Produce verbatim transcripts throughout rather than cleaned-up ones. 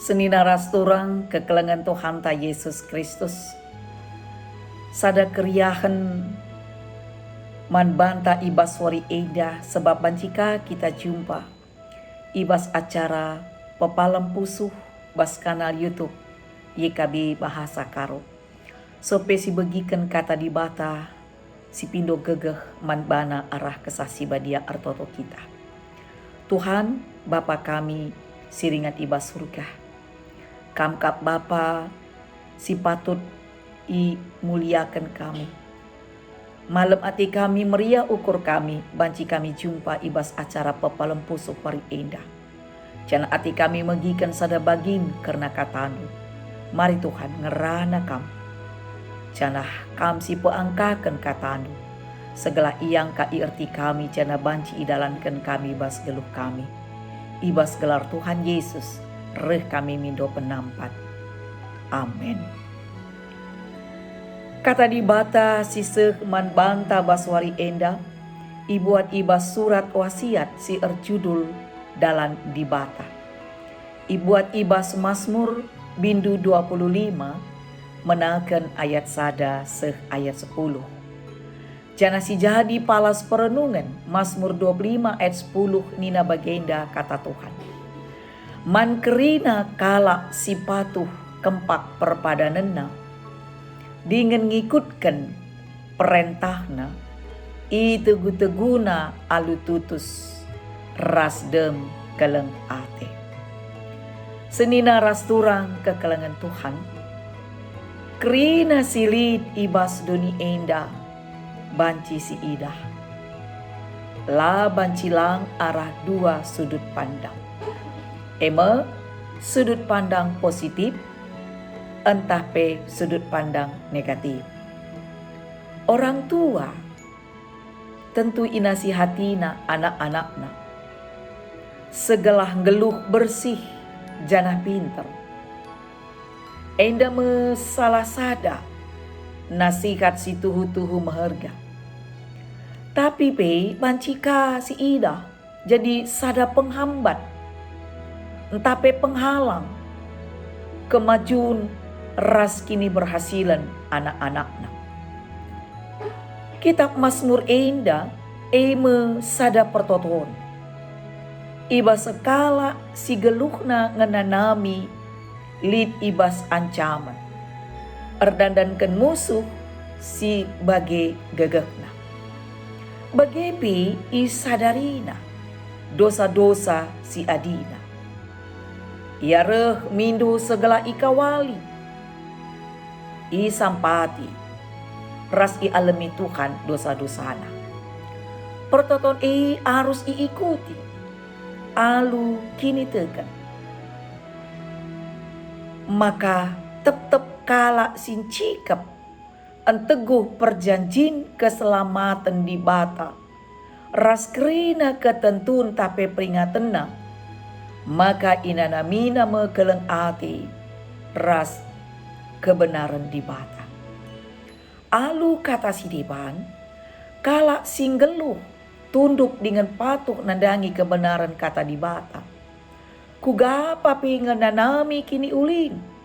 Senina ras turang kekelengen Tuhanta Yesus Kristus. Sada keriahen man banta i bas wari enda, sebab banci ka kita jumpa i bas acara Pepalem Pusuh bas kanal YouTube Y K B Bahasa Karo. Sope sibegiken Kata Dibata, sipindo gegeh man bana arah Kesah Si Badia ertoto kita. Tuhan, Bapa kami si ringan i bas Surga, Kam kap Bapa si patut imuliaken kami. Malem ate kami meriah ukur kami banci kami jumpa i bas acara Pepalem Pusuh wari enda. Janah ate kami megiken sada bagin kerna KataNdu. Mari Tuhan, ngerana Kam. Janah Kam si peangkaken KataNdu, segelah iangka ierti kami janah banci idalanken kami bas geluh kami. I bas gelar Tuhan Yesus, reh kami mindo penampat. Amin. Kata Dibata si seh man banta bas wari enda ibuat i bas surat wasiat si erjudul Dalan Dibata. Ibuat i bas Masmur bindu dua puluh lima, menaken ayat sada seh ayat sepuluh. Janah si jadi palas perenungen, Masmur dua puluh lima ayat sepuluh nina bagenda kata Tuhan, "Man kerina kalak si patuh kempak perpadanenna, dingen ngikutken perentahna, itegu-teguna alu tutus ras dem keleng ate." Senina ras turang kekelengen Tuhan, kerina si lit i bas doni enda banci siidah. La banci lang arah dua sudut pandang, e me, sudut pandang positif ntah pe sudut pandang negatif. Orang tua tentu inasihatina anak-anakna segelah nggeluh bersih janah pinter. Enda me salah sada nasihat si tuhu-tuhu meherga. Tapi pe banci ka siidah jadi sada penghambat ntah pe penghalang kemajun ras kiniberhasilen anak-anakna. Kitap Masmur enda e me sada pertoton i bas sekalak si geluhna ngenanami lit i bas ancamen, erdandanken musuh si bage gegehna. Bage pe isadarina dosa-dosa si adina. Ia reh mindo segelah ikawali, isampati, ras ialemi Tuhan dosa-dosana. Pertoton e arus iikuti alu kiniteken, maka tep-tep kalak si ncikep enteguh perjanjin keselamaten Dibata ras kerina ketentun ntah pe peringatenNa, maka inanamina me keleng ate ras kebenaren Dibata. Alu kata si deban, kalak si nggeluh, tunduk dingen patuh nandangi kebenaren Kata Dibata, kuga pe ngenanami kiniulin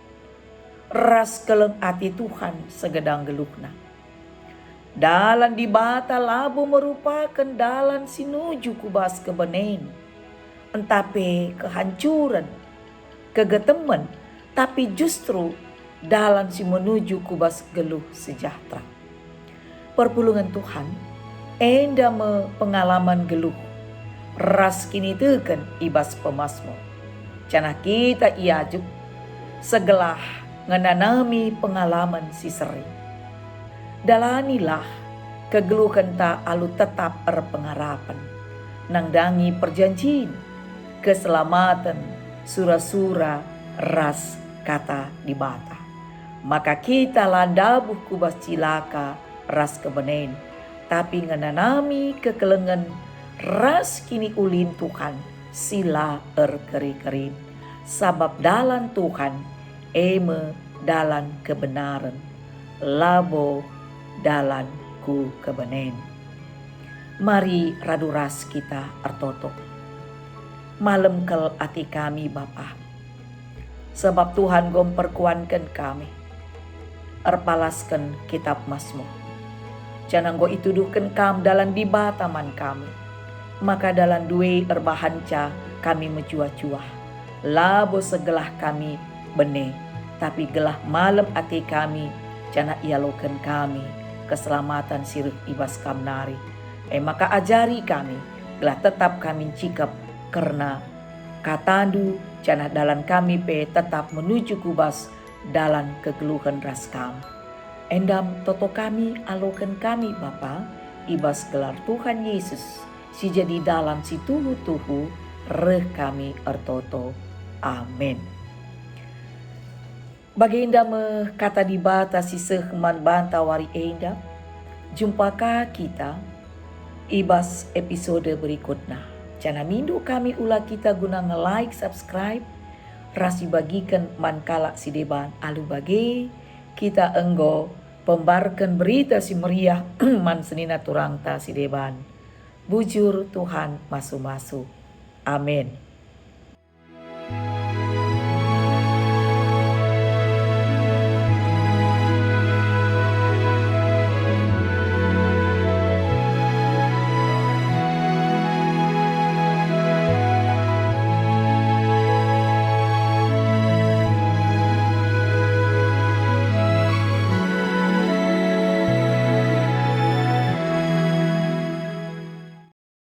ras keleng ate Tuhan segedang geluhna. Dalan Dibata labo merupaken dalan si nuju ku bas kebenen, ntah pe kehancuren, kegetemen, tapi justru dalan si menuju ku bas geluh sejahtera. Perpulungen Tuhan, enda me pengalaman geluh ras kiniteken i bas pemasmur. Janah kita iajuk segelah ngenanami pengalaman si seri. Dalanilah kegeluhenta alu tetap erpengarapen, nandangi perjanjin, keselamaten, sura-sura, ras Kata Dibata. Maka kita la ndabuh ku bas cilaka ras kebenen, tapi ngenanami kekelengen ras kiniulin Tuhan si la erkeri-kerin. Sabap dalan Tuhan e me dalan kebenaren, labo dalan ku kebenen. Mari radu ras kita ertoto. Malem kal ate kami, Bapa. Sebab Tuhan enggo mperkuanken kami. Erpalasken Kitap Masmur. Janah enggo ituduhken Kam dalan Dibata man kami. Maka dalan ndai erbahanca kami mejuah-juah. Labo seh gelah kami bene, tapi gelah malem ate kami, janah ialoken kami keselamaten si reh i bas Kam nari. E maka ajari kami, gelah tetap kami ncikep kerna KataNdu, janah dalan kami pe tetap menuju ku bas dalan kegeluhen ras Kam. Endam toto kami aloken kami, Bapa, i bas gelar Tuhan Yesus, si jadi dalan si tuhu-tuhu reh kami ertoto. Amin. Bagenda me kata Dibata si seh man banta wari enda. Jumpa ka kita i bas episode berikutna. Janah mindo kami ula kita guna nge-like, subscribe, ras ibagiken man kalak si deban. Alu bage, kita enggo pembarken Berita Si Meriah man senina turangta si deban. Bujur Tuhan masu-masu. Amin.